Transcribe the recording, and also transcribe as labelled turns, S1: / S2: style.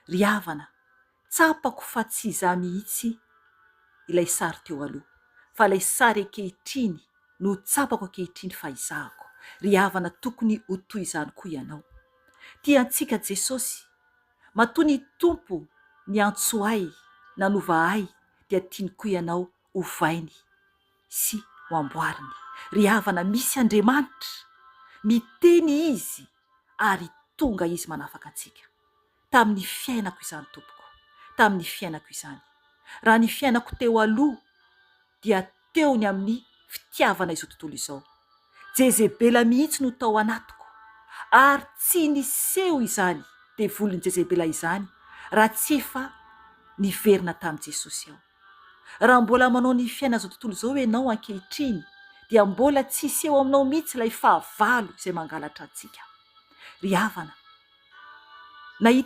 S1: Ry havana, tsapako fa tsy izaho mihitsy ilay sary teo aloha, fa ilay sary ankehitriny no tsapako ankehitriny fa izahako. Ry havana, tokony ho toy izany koa ianao. Tia antsika Jesosy. Matoa ny Tompo niantso ahy, nanova ahy, dia tiany koa ianao hovainy sy ho amboariny. Ry havana, misy Andriamanitra, miteny Izy ary tonga Izy manafaka antsika. Tamin'ny fiainako izany tompoko, tamin'ny fiainako izany. Raha ny fiainako teo aloha dia teo ny amin'ny fitiavana izao tontolo izao. Jezebela mihitsy no tao anatiko, ary tsy niseho izany devolin'i Jezebela izany raha tsy efa niverina tamin'i Jesosy aho. Raha mbola manao ny fiainan'izao tontolo izao ianao ankehitriny dia mbola tsy hiseho aminao mihitsy ilay fahavalo izay mangalatra antsika. Ry havana, nahita.